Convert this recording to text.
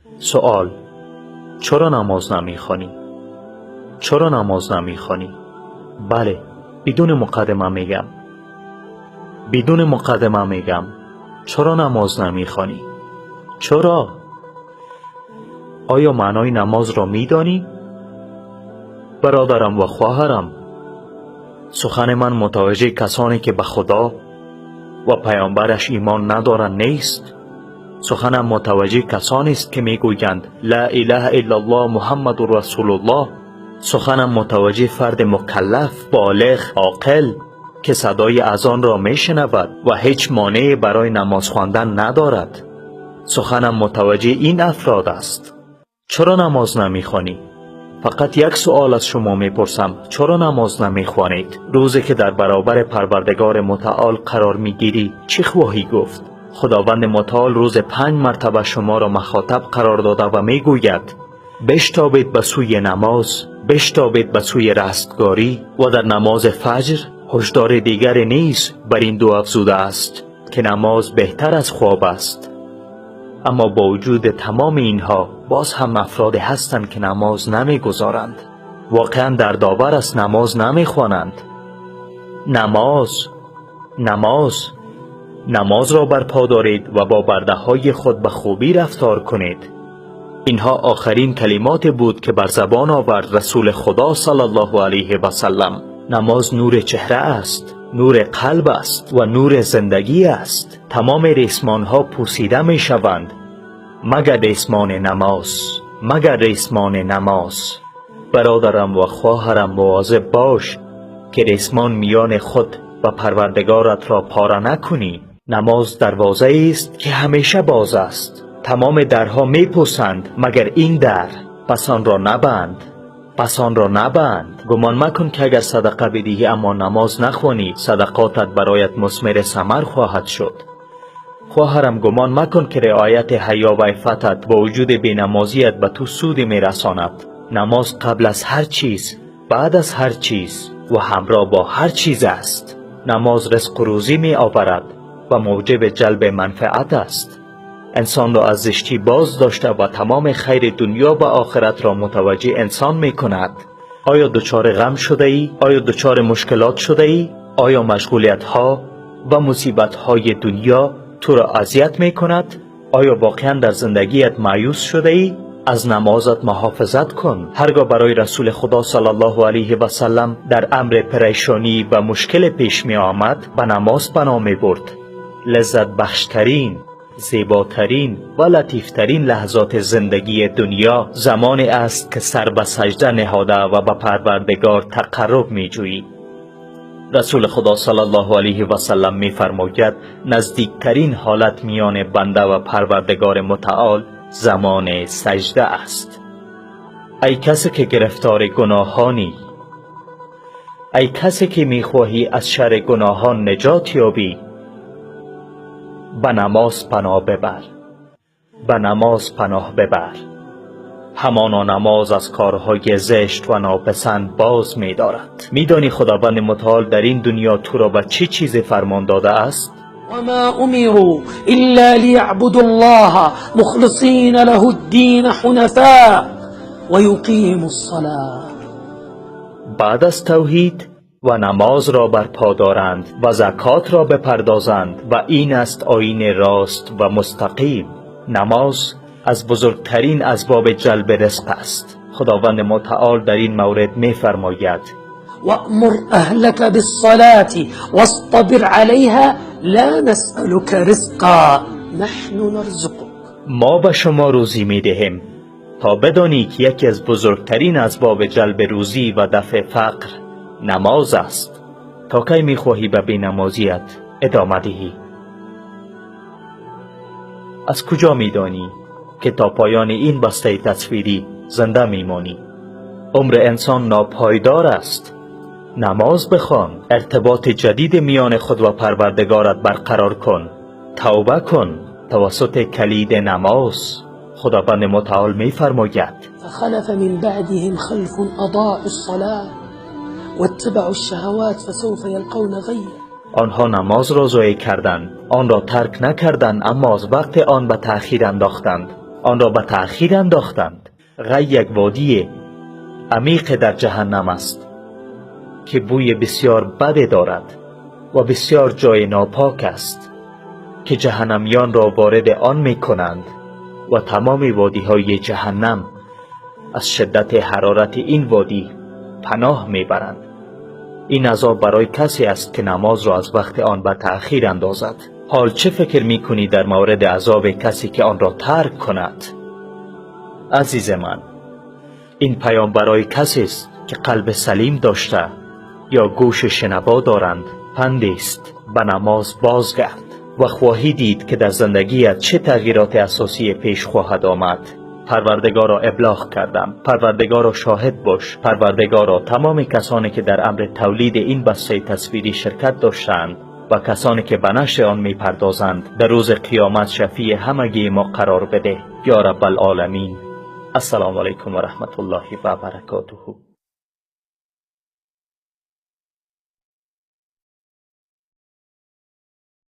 Суол: чаро намоз намехонӣ? Чаро намоз намехонӣ? Бале, бидуни муқаддима мегам, бидуни муқаддима мегам: чаро намоз намехонӣ? Чаро? Оё маънои намозро медонӣ? Бародарам ва хоҳарам, сухани ман мутаваҷҷеҳи касоне ки ба Худо ва паёмбараш имон надоранд нест. Суханам мутаваҷҷеҳи касонест, ки мегӯянд: «Ла илаҳа иллаллоҳ, Муҳаммадур расулуллоҳ». Суханам мутаваҷҷеҳи фарди мукаллаф, болиғ, оқил, ки садои азонро мешунавад ва ҳеҷ монеъе барои намоз хондан надорад. Суханам мутаваҷҷеҳи ин афрод аст. Чаро намоз намехонӣ? Фақат як суол аз шумо мепурсам: чаро намоз намехонед? Рӯзе ки дар баробари Парвардигори Мутаол қарор мегирӣ, чӣ хоҳӣ гуфт? Худованди Мутаол рӯзи 5 мартаба шуморо мухотаб қарор дода ва мегӯяд: «Биштобед ба сӯи намоз, биштобед ба сӯи растгорӣ». Ва дар намози фаҷр ҳушдори дигаре низ бар ин ду афзуда аст, ки намоз беҳтар аз хоб аст. Аммо бо вуҷуди тамоми инҳо боз ҳам афроде ҳастанд, ки намоз намегузоранд. Воқеан дардовар аст, намоз намехонанд. Намоз, намоз, намозро барпо доред ва бо бардаҳои худ ба хубӣ рафтор кунед. Инҳо охирин калимоте буд, ки бар забон овард Расули Худо саллаллоҳу алайҳи васаллам. Намоз нури чеҳра аст, нури қалб аст ва нури зиндагӣ аст. Тамоми ресмонҳо пӯсида мешаванд, магар ресмони намоз, магар ресмони намоз. Бародарам ва хоҳарам, мавозиб бош, ки ресмон миёни худ ва Парвардигорат ро пора накунӣ. Намоз дарвозаест, ки ҳамеша боз аст. Тамоми дарҳо мепӯсанд, магар ин дар. Пас онро набанд, пас онро набанд. Гумон макун, ки агар садақа бидиҳӣ, аммо намоз нахонӣ, садақотат бароят мусмири самар хоҳад шуд. Хоҳарам, гумон макун, ки риояти ҳаё ва иффатат бо вуҷуди бенамозият ба ту суде мерасонад. Намоз қабл аз ҳар чиз, баъд аз ҳар чиз ва ҳамроҳ бо ҳар чиз аст. Намоз ризқу рӯзӣ меоварад ва мӯҷиби ҷалби манфиат аст. Инсонро аз зиштӣ боз дошта ва тамоми хайри дунё ва охиратро мутаваҷҷеҳ инсон мекунад. Оё дучори ғам шудаӣ? Оё дучори мушкилот шудаӣ? Оё машғулиятҳо ва мусибатҳои дунё туро азият мекунад? Оё воқеан дар зиндагият маъюс шудаӣ? Аз намозат муҳофизат кун. Ҳаргоҳ барои Расули Худо саллаллоҳу алайҳи васаллам дар амри парешонӣ ва мушкиле пеш меомад, ба намоз паноҳ мебурд. Лаззатбахштарин, зеботарин ва латифтарин лаҳзоти зиндагии дунё замоне аст, ки сар ба саҷда ниҳода ва ба Парвардигор тақарруб меҷӯӣ. Расули Худо саллаллоҳу алайҳи васаллам мефармояд: наздиктарин ҳолат миёни банда ва Парвардигори Мутаол замони саҷда аст. Ай касе ки гирифтори гуноҳонӣ, ай касе ки мехоҳӣ аз шарри гуноҳон наҷот ёбӣ, ба намоз паноҳ бибар, ба намоз паноҳ бибар. Ҳамоно намоз аз корҳои зишт ва нописанд боз медорад. Медонӣ, Худованди Мутаол дар ин дунё туро ба чӣ чизе фармон додааст? وما أمروا إلا ليعبدوا الله مخلصين له الدين حنفاء ويقيموا الصلاة. بعد از توحید و намоз را برپا دارند و زکات را بپردازند و این است آیین راست و مستقیم. نماز از بزرگترین اسباب جلب رزق است. خداوند متعال در این مورد می‌فرماید: وأمر أهلك بالصلاة واصطبر عليها لا نسألك رزقا نحن نرزقك. ما به شما روزی می‌دهیم. تا بدانی که یکی از بزرگترین اسباب جلب روزی و دفع فقر نماز است. تا کی میخواهی به بینمازیت ادامه دهی؟ از کجا میدانی که تا پایان این بسته تصویری زنده میمانی؟ عمر انسان ناپایدار است. نماز بخوان، ارتباط جدید میان خود و پروردگارت برقرار کن، توبه کن توسط کلید نماز. خداوند متعال میفرماید: فخلف من بعدهم خلف أضاعوا الصلاة واتبعوا الشهوات فسوف يلقون غيا. آنها نماز را ضایع کردند. آن را ترک نکردند، اما از وقت آن به تأخیر انداختند. آن را به تأخیر انداختند. غی یک وادی عمیق در جهنم است که بوی بسیار بد دارد و بسیار جای ناپاک است که جهنمیان را وارد آن می کنند و تمام وادی های جهنم از شدت حرارت این وادی پناه می برند. این عذاب برای کسی است که نماز را از وقت آن به تأخیر اندازد. حال چه فکر می کنی در مورد عذاب کسی که آن را ترک کند؟ عزیز من، این پیام برای کسی است که قلب سلیم داشته یا گوش شنوا دارند. پندی است: به نماز بازگرد و خواهی دید که در زندگیت چه تغییرات اساسی پیش خواهد آمد. پروردگارا، ابلاغ کردم. پروردگارا، شاهد باش. پروردگارا، تمام کسانی که در امر تولید این بسته تصویری شرکت داشتند و کسانی که به نشر آن میپردازند، در روز قیامت شفیع همگی ما قرار بده یا رب العالمین. السلام علیکم و رحمت الله و برکاته.